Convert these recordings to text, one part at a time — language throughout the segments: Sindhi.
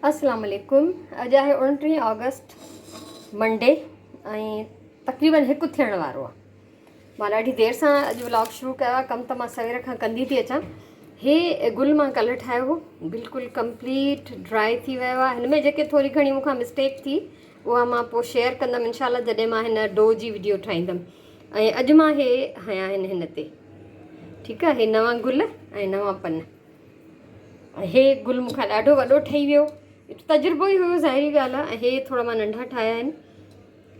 السلام عليڪم اڄ آهي 29 آگسٽ منڊي ۽ تقريبن هڪ ٿيڻ وارو آهي مان ڏاڍي دير سان اڄ ولاگ شروع ڪيو آهي ڪم ته مان سوير کان ڪندي ٿي اچان هي گل مان ڪلهه ٺاهيو هو بلڪل ڪمپليٽ ڊرائي ٿي ويو آهي هن ۾ جيڪي ٿوري گهڻي مون کان مسٽيڪ ٿي اها مان پوء شيئر ڪندم انشاء الله جڏهن مان هن do جي وڊيو ٺاهيندم ۽ اڄ مان هي هنيا آهن هن تي ٺيڪ آهي هي نوان گل ۽ نوان پن ۽ هي گل مون کان ڏاڍو وڏو ٺهي ويو تجربو ئي هيو ظاهري ڳالهه آهي ۽ هي ٿورا مان ننڍا ٺاهيا آهن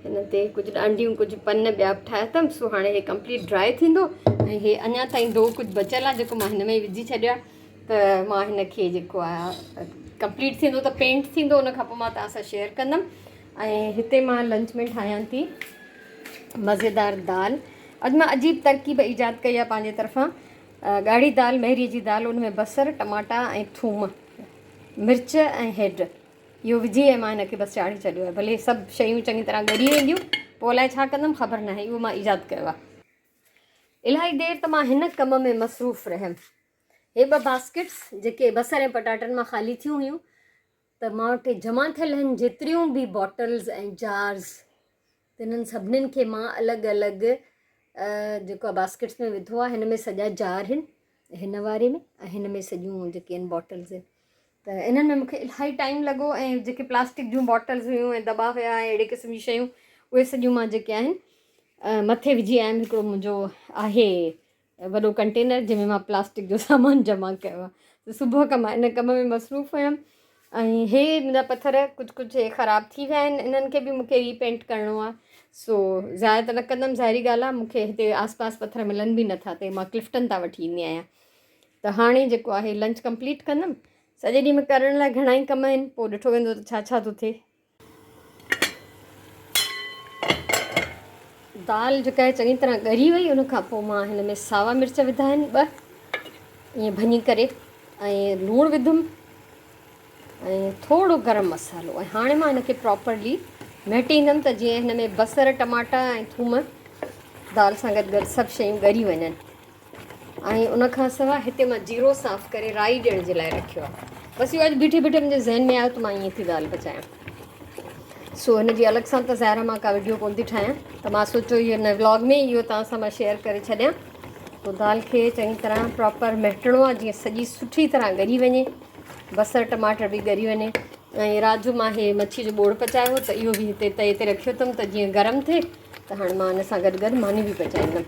هن تي ڪجهه ڏانڊيون ڪجهه پن ٻيا به ٺاهيا اٿم سو هاڻي هي ڪمپليٽ ڊرائي ٿيندو ۽ هي اڃا تائين do ڪجهه بچيل آهي جيڪو مان هن ۾ وجهي ڇڏيو آهي ته مان هن کي جيڪو آهي ڪمپليٽ ٿيندو ته پينٽ ٿيندو ان کان پوء مان توهان سان شيئر ڪندم ۽ هتي مان لنچ ۾ ٺاهيان ٿي مزيدار دال اڄ مان عجيب ترڪيب ايجاد ڪئي آهي پنهنجي طرفان ڳاڙهي دال، مهريء جي دال، ان ۾ بصر، ٽماٽا ۽ ٿوم، مرچ ۽ هيڊ اهو وجهي ۽ مان هن کي بس چاڙهي ڇڏيو آهي. ڀلي سڀ شيون چڱي طرح ڳري وينديون، پوء الائي ڇا ڪندم خبر ناهي، اهو مان ايجاد ڪيو آهي. الاهي دير ته مان هن ڪم ۾ مصروف رهيم. هي ٻه باسڪيٽس جيڪي بصر ۽ پٽاٽن مان خالي ٿيون هيون ته مان وٽ جمع ٿيل آهن جيتريون به باٽلز ۽ جارز تنھن سڀنين کي مان الڳ الڳ جيڪو آهي باسڪيٽس ۾ وڌو آهي هن ۾ سڄا جار آهن هن واري ۾ ۽ هن ۾ سڄيون جيڪي آهن باٽلز آهن ته انهن ۾ مونکي الاهي ٽائيم لڳو ۽ جيڪي پلاسٽڪ جون باٽلز هيون ۽ دٻا هيا ۽ اهڙي قسم جون شيون اهي سڄيون مان جيڪي آهن مٿي وجهي آيم هڪڙو منهنجو آهي وڏو ڪنٽينر جنهن ۾ مان پلاسٽڪ جو سامان جمع ڪيو آهي ته صبح کان مان ان ڪم ۾ مصروف هيم ۽ هي منهنجا پٿر ڪجهه ڪجهه هي خراب ٿي ويا آهن انهن کي به مونکي ري پينٽ ڪرڻو آهي سو ضايع ته نه ڪندم ظاهري ڳالهه آهي مونکي هتي آس پاس پٿر ملن به نٿا ته مان ڪلفٽن تان وٺي ايندي آهيان ته هاڻي جيڪو آهي لنچ ڪمپليٽ ڪندم سڄي ڏينهن ۾ ڪرڻ لاء گهڻا ئي ڪم آهن پوء ڏٺو ويندو ته ڇا ڇا ٿو ٿئي. دال جيڪا آهي چڱي طرح ڳري وئي ان کان پوء مان هن ۾ ساوا مرچ وڌا آهن ٻه ائين ڀڃي ڪري ۽ لوڻ وڌم ۽ ٿورو گرم مصالحو ۽ هاڻي مان هن کي پراپرلي مهٽيندم ته جيئن هن ۾ بصر ٽماٽا ۽ ٿوم دال سان گڏ گڏ سڀ شيون ڳري وڃن ۽ ان کان سواء هتي مان جيرو صاف ڪري رائي ڏيڻ جي لاء رکيو آهي بس اهو اڄ بيٺي بيٺي منهنجي ذهن ۾ آيو ته مان ائين ٿي دال پچايان سو هن جي الڳ سان ته ظاهر مان ڪا وڊيو ڪون ٿي ٺاهيان ته مان سوچيو اهو هن ولاگ ۾ اهو توهان سان مان شيئر ڪري ڇڏيان پوء دال کي چڱي طرح پراپر مهٽڻو آهي جيئن سڄي سٺي طرح ڳري وڃي بصر ٽماٽر به ڳري وڃي ۽ رات جو مان هي مڇي جو ٻوڙ پچايو هو ته اهو به هتي تئي تي رکيو اٿم ته جيئن گرم ٿئي ته هاڻي مان ان سان گڏ گڏ ماني به پچائيندم.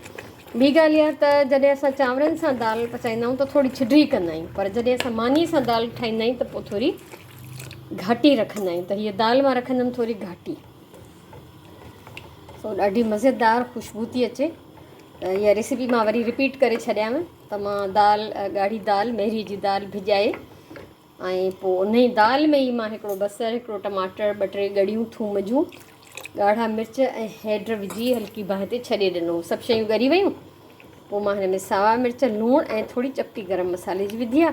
ٻي ڳالهه اها ته جڏهن اسان چانورن سان دال پچائيندا آهيون ته ٿوري ڇڊري ڪندا آهيون پر جڏهن اسان ماني سان دال ٺاهيندا آهيون ته پوء ٿوري گهاٽي رکندا آهيون ته هيء دال مان رکندم ٿوري گهاٽي سو ڏاڍي مزيدار خوشبو ٿي اچي ته اها ريسيپي مان وري رپيٽ ڪري ڇڏيانو ته مان دال ڳاڙهي دال مهري جي دال ڀڄائي ۽ پوء انهي دال ۾ ئي مان هڪڙو بصر، هڪڙو ٽماٽر، ٻه ٽي ڳڙيون ٿوم جون، ڳاڙها مرچ ۽ هيڊ وجهي هلڪي باهه تي ڇڏي ڏنو. سڀ شيون ڳري ويون. پوء مان هن ۾ ساوا مرچ، لوڻ ۽ ٿوري چپٽي گرم مصالحي جي وڌي آ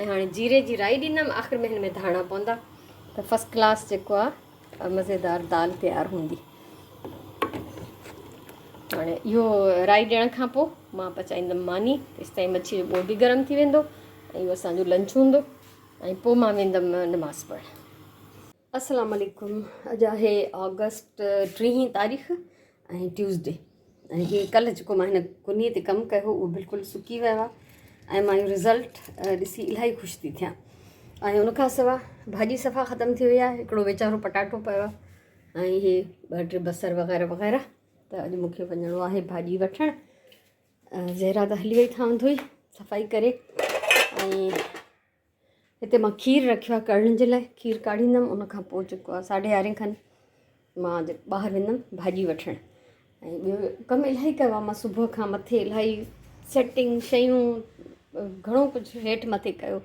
۽ هاڻي جيري جي رائي ڏيندم. آخر ۾ هن ۾ ڌاڻا پوندا ته فرسٽ ڪلاس جيڪو آ مزيدار دال تيار هوندي. هاڻي اهو رائي ڏيڻ کان پوء مان پچائيندم ماني. تيستائين مڇي جو ٻوڙ به گرم ٿي ويندو. ۽ اهو اسان جو لنچ هوندو ۽ پوء مان ويندم نماز پڙهڻ. السلام عليڪم اڄ آهي آگسٽ ٽيهين تاريخ ۽ ٽيوزڊي ۽ هي ڪلهه جيڪو مان هن ڪني تي ڪم ڪيو اهو بلڪل سڪي ويو آهي ۽ مان اهو رزلٽ ڏسي الاهي خوش ٿي ٿيان ۽ ان کان سوا ڀاڄي صفا ختم ٿي وئي آهي هڪڙو ويچارو پٽاٽو پيو آهي ۽ هي ٻه ٽي بصر وغيره وغيره ته اڄ مونکي وڃڻو آهي ڀاڄي وٺڻ زهرا ته هلي وئي ٿانو ڌوئي صفائي ڪري ۽ هتي مان کير رکيو آهي ڪڙهڻ جي لاء کير ڪاڙهيندم ان کان پوء جيڪو آهي ساڍي يارهين کن مان ٻاهر ويندم ڀاڄي وٺڻ ۽ ٻيو ڪم الاهي ڪيو آهي مان صبح کان مٿي الاهي سيٽنگ شيون گهڻو ڪجهه هيٺ مٿي ڪيو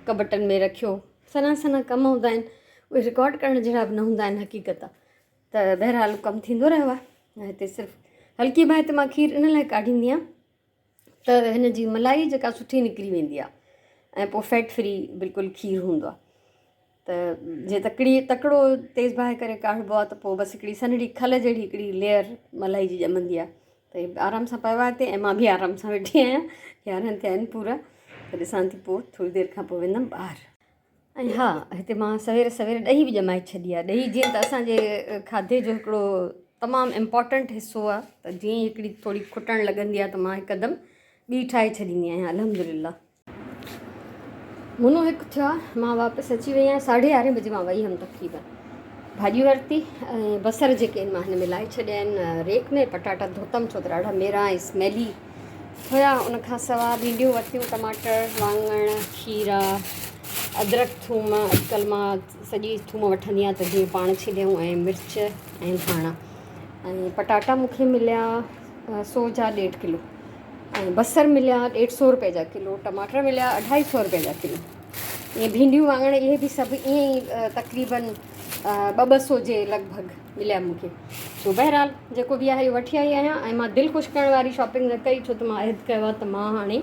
ڪٻٽن ۾ رکيو سنها سنها ڪم هوندا آهن اهي رڪارڊ ڪرڻ جهڙا به نه هوندا آهن حقيقت آهي ته بهرحال ڪم ٿيندو رهيو آهي هتي صرف هلڪي باهه تي مان کير ان لاء ڪاڍيندي آهيان ته هن جي ملائي جيڪا سٺي نڪري ويندي آهي ۽ پوء فيٽ فري بلڪل کير هوندو آهي ته جي تڪڙي تڪڙو تيز باهه ڪري ڪاڍبو آهي ته پوء بس هڪڙي سنهڙي کل جهڙي هڪڙي ليئر ملائي جي ڄمندي آهي ته آرام سان پيو آهي هتي ۽ مان به آرام سان ويٺي آهيان 11 ٿيا آهن پورا ته ڏسان ٿي پوء ٿوري دير کان پوء ويندم ٻاهر. ۽ ها هتي مان سوير سوير ڏهي به ڄمائي ڇڏي آهي ڏهي جيئن ته اسانجي کاڌي جو هڪڙو تمام امپورٽنٽ حصو آهي ته جيئن ئي هڪڙي ٿوري کٽڻ لڳندي آهي ته مان هڪدم ٻي ٺاهي ڇڏيندي آهيان الحمد لله. منو هڪ ٿيو آهي مان واپس اچي وئي آهيان ساڍي يارهين بجي مان وئي هيم تقريبن ڀاڄي ورتي ۽ بصر جيڪي آهن مان هن ۾ لاهي ڇڏيا آهن ريڪ ۾ پٽاٽا ڌوتم ڇو ته ڏاڍا ميرا ۽ اسميلي هيا ان کان سوا ڀينڊيون ورتيون ٽماٽر واڱڻ کيرا ادرڪ ٿوم اڄڪلهه مان سڄي ٿوم وٺندي آهيان ته جيئن پاڻ ڇليون ۽ مرچ ۽ ڌاڻا ۽ پٽاٽا مون کي مليا سو جا ڏيڍ ڪلو ۽ بصر مليا ڏيڍ سو روپئي جا ڪلو ٽماٽر مليا اڍائي سو روپئي جا ڪلو ائين ڀينڊيون واڱڻ اهي به سڀ ائين ئي تقريبن ٻه ٻه سو جي لڳ ڀڳ مليا مون کي سو بهرحال جيڪو به آهي اهو وٺي آئي آهيان ۽ مان دل خوش ڪرڻ واري شاپنگ نه ڪئي ڇو ته مان عهد ڪيو آهي ته مان هاڻي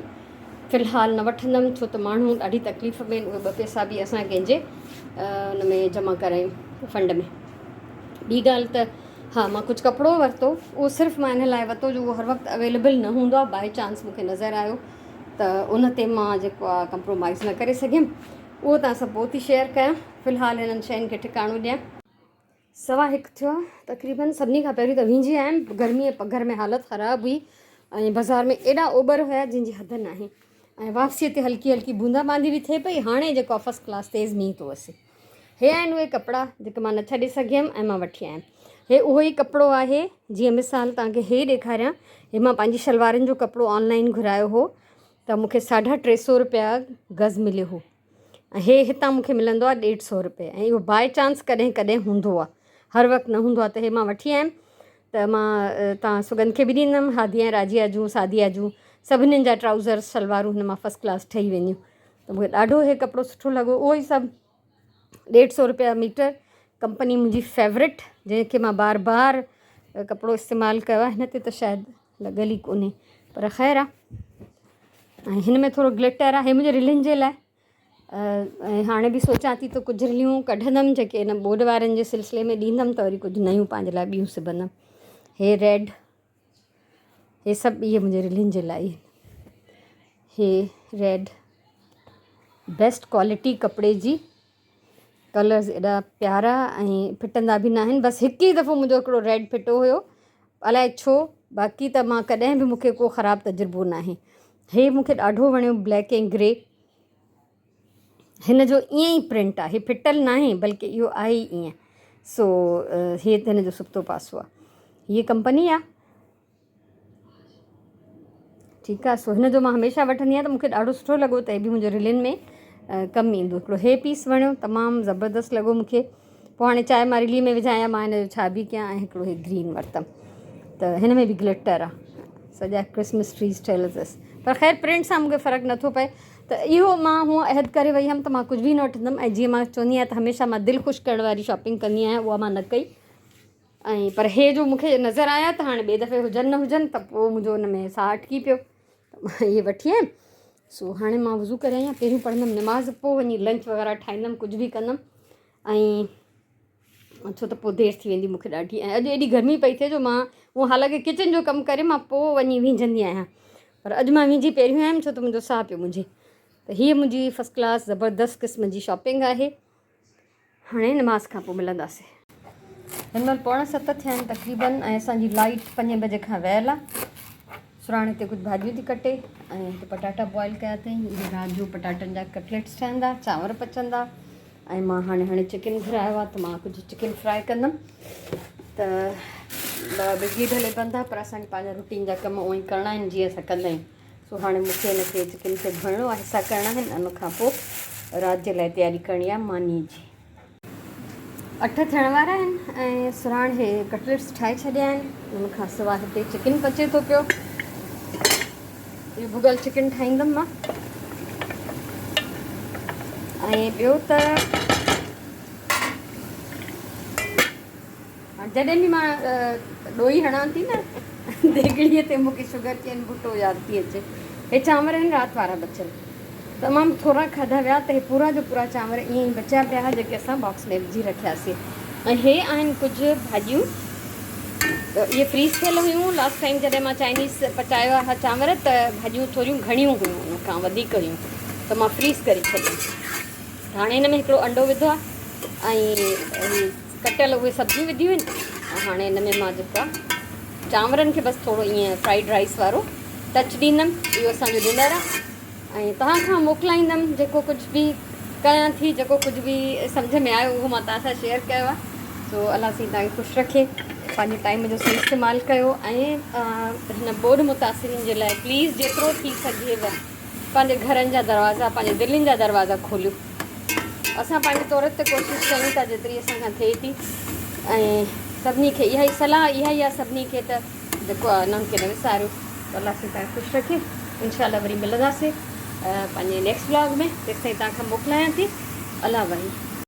في الحال نه وٺندم ڇو ته ماڻهو ڏاڍي تڪليف ۾ آهن اهي ٻه پئسا به اسان ڪنهن جي ان ۾ جمع ڪرايون فنڊ ۾ ٻي ڳالهه ته ها مان ڪجهه ڪپڙو ورتو اهو صرف مان ان لاء ورتو جو اهو هر وقت اويليبل نه هوندو آهي بائي چانس مون کي نظر آيو ته ان تي مان جيڪو آهي ڪمپرومائز نه ڪري سگهيم اهو توهان سان پوء ٿي شيئر ڪيان في الحال هنن شين کي ٺڪاڻو ڏيان. سوا هڪ ٿيو آهي تقريبن سڀني کان پهريون ته وهنجي آيم گرمي ۽ پگهر ۾ حالت خراب هئي ۽ بازار ۾ ايڏا اوٻر هيا جنهن جي حد ناهي ۽ واپسيء تي هلڪي هلڪي بوندا باندي به ٿئي پئي هاڻي جيڪو آهي فرسٽ ڪلاس تيز مينهن ٿو وسي. هي آهن اهي ڪپڙا جيڪي مان نه ڇڏي سگهيم ۽ مان وٺي آيم. هي اهو ئي ڪپڙو آهي جيئن مثال توهان کي هي ڏيکاريان هي مان پنهنجي شلوارن جو ڪپڙو آن لائن گهرايو هو ته مون کي ساڍا ٽي سو روپيا گز مليو هو ۽ هي هتان مون کي ملندو آهي ڏيڍ سو روپئي ۽ اهو باء چانس ڪڏهن ڪڏهن هوندو آهي هر وقت نه هوندو آهي ته هي مان وٺي آيم ته مان توهان سڳنڌ کي به ڏيندم هادي ۽ راجيا جون سعديه جون سڀنين جا ٽرائوزرس شلوارون هن مان فرسٽ ڪلاس ٺهي وينديون ته مون کي ڏاڍو هي ڪپڙو سٺو لڳو اهو ئي سڀ ڏيڍ سو روپيا ميٽر ڪمپني منهنجي فيورٽ جنهن کي مان بار بار ڪپڙو استعمال ڪيو آهي هن تي ته شايد لڳل ئي ڪونهي پر خير آهي ۽ هن ۾ ٿورو گلٽر آهي هي منهنجي رلين جي لاء ۽ هاڻي به سوچان ٿي ته ڪجهه رليون ڪڍندم جيڪي هن ٻوڏ وارن جي سلسلي ۾ ڏيندم ته وري ڪجهه نيون پنهنجي لاء ٻيون سبندم هي ريڊ هي سڀ اهي منهنجي رلين جي لاء هي ريڊ بيسٽ ڪوالٽي ڪپڙي جي ڪلرز ايڏا پيارا ۽ ڦٽندا به ناهن بس هڪ ئي دفعو منهنجو هڪڙو ريڊ ڦٽو هيو الائي ڇو باقي ته مان ڪڏهن به مونکي ڪو خراب تجربو ناهي هي مونکي ڏاڍو وڻيو بليڪ ۽ گري هن جو ائين ئي پرنٽ آهي ڦٽل ناهي بلڪه اهو آهي ئي ائين سو هي ته هن جو سبتو پاسو آهي هيء ڪمپني آهي ٺيڪ آهي سو هن جو مان هميشه وٺندي آهيان ته مونکي ڏاڍو سٺو لڳو ته هي به منهنجو رلين ۾ ڪم ايندو هڪڙو هي پيس وڻيو تمام زبردست لڳو مونکي پوء هاڻي چاهي مان رلي ۾ وجهان يا مان هن جو ڇا به ڪيان ۽ هڪڙو هي گرين ورتم ته هن ۾ به گلٽر آهي سڄا ڪرسمس ٽريز ٺهيل اٿس پر خير پرنٽ سان مونکي فرق نٿو پئي ته اهو مان هونء عهد ڪري وئي هيم ته مان ڪجهه به نه وٺندم ۽ جيئن مان چوندي آهيان ته هميشه مان دل خوش ڪرڻ واري شاپنگ ڪندي آهيان اها مان نه ڪئي ۽ پر هي جو مون کي نظر آيا ته هاڻي ٻئي دفعي هجن نه هجن ته پوء منهنجو ان ۾ ساهه اٽڪي پيو ته مان اهي وٺي آيم سو هاڻي مان وضو ڪري آئي آهيان پهريون پڙهندم نماز پوء وڃي لنچ وغيره ٺاهيندم ڪجهه به ڪندم ۽ ڇو ته پوء دير ٿي ويندي مون کي ڏاڍي ۽ اڄ ايڏي گرمي پئي ٿئي جو مان هونء حالانڪه ڪچن جو ڪم ڪري مان پوء وڃي وهنجندي آهيان پر اڄ مان وهنجي پهريون آيم ڇو ته منهنجو ساهه پيو منجهي ته هيء منهنجي فرسٽ ڪلاس زبردست قسم جي شاپنگ آهي هاڻي نماز کان پوء ملنداسين. هن مهل پوڻا ست ٿيا آهن تقريبن ۽ اسان جي لائيٽ پنجين بجي کان ويل آهي سراڻي تي ڪجهه ڀاڄيون ٿي ڪٽي ۽ هتي پٽاٽا بوائل ڪيا اٿئي اهي رات جو پٽاٽن جا ڪٽليٽس ٺهندا چانور پچندا ۽ مان هاڻي هاڻي چڪن گهرايو آهي ته مان ڪجهه چڪن فرائي ڪندم ته بجلي ڀلي بند آهي پر اسانکي پنهنجا روٽين جا ڪم اونئي ڪرڻا آهن جيئن اسان ڪندا آهيون سو هاڻي مون کي هن کي چڪن کي ڌوئڻو آهي حصا ڪرڻا آهن ان کان پوء رات جي لاء تياري ڪرڻي آهي ماني جي. اٺ ٿيڻ وارا آهن ۽ سراڻ هي ڪٽليٽس ٺاهي ڇڏيا آهن ان کان سواء هتي چڪن پچي ٿو پيو اهو ڀڳل چڪن ٺاهيندم مان ۽ ٻيو ته جڏهن به مان ڏوئي هڻان ٿي نه ديڳڙيء تي مون کي شگر ڪين ڀٽو ياد ٿي اچي. هي چانور آهن رات وارا بچيل. تمام ٿورا کاڌا ويا ته هي پورا جو پورا چانور ائين ئي بچيا پيا ها جيڪي اسان باڪس ۾ وجهي رکياسي. ۽ هي آهن ڪجهه ڀاڄيون ته اهي فريز ٿيل هيون لاسٽ ٽائيم جڏهن مان چائنيز پچايو ها چانور ته ڀاڄيون ٿوريون گهڻيون هيون ان کان وڌيڪ هيون ته مان فريز ڪري ڇڏيون. هاڻي هن ۾ هڪڙو انڊو وڌو آهي ۽ ڪٽيل اهي سبزيون وڌيون آهن. هاڻي هن ۾ مان جيڪو آهي چانورن کي بس ٿورو ائين فرائيڊ رائس وارو ٽچ ڏيندم. اهو اسان جو ڊنر آهي ۽ توهان کان موڪلائيندم. جيڪو ڪجهه به ڪيان ٿي، جيڪو ڪجهه به سمجهه ۾ آيو اهو مان توهان سان شيئر ڪيو آهي. سو الله سائين توهان کي خوش رکي. پنهنجي ٽائيم جو صحيح استعمال ڪيو ۽ هن ٻوڏ متاثرين جي لاء پليز جيترو ٿي سگهيو پنهنجي گهرن جا دروازا، پنهنجي دلين جا دروازا کوليو. اسان پنهنجي طور تي ڪوشش ڪيون ٿا جيتري اسان کان ٿئي ٿي ۽ سڀني کي اها ئي صلاح اها ئي آهي سڀني کي ته جيڪو آهي انهن کي نه وساريو. الله سائين توهان کي خوش رکي. انشاء الله وري ملنداسين پنهنجي نيڪسٽ ولاگ ۾. تيستائين توهان کان موڪلايان ٿي. الله وحي.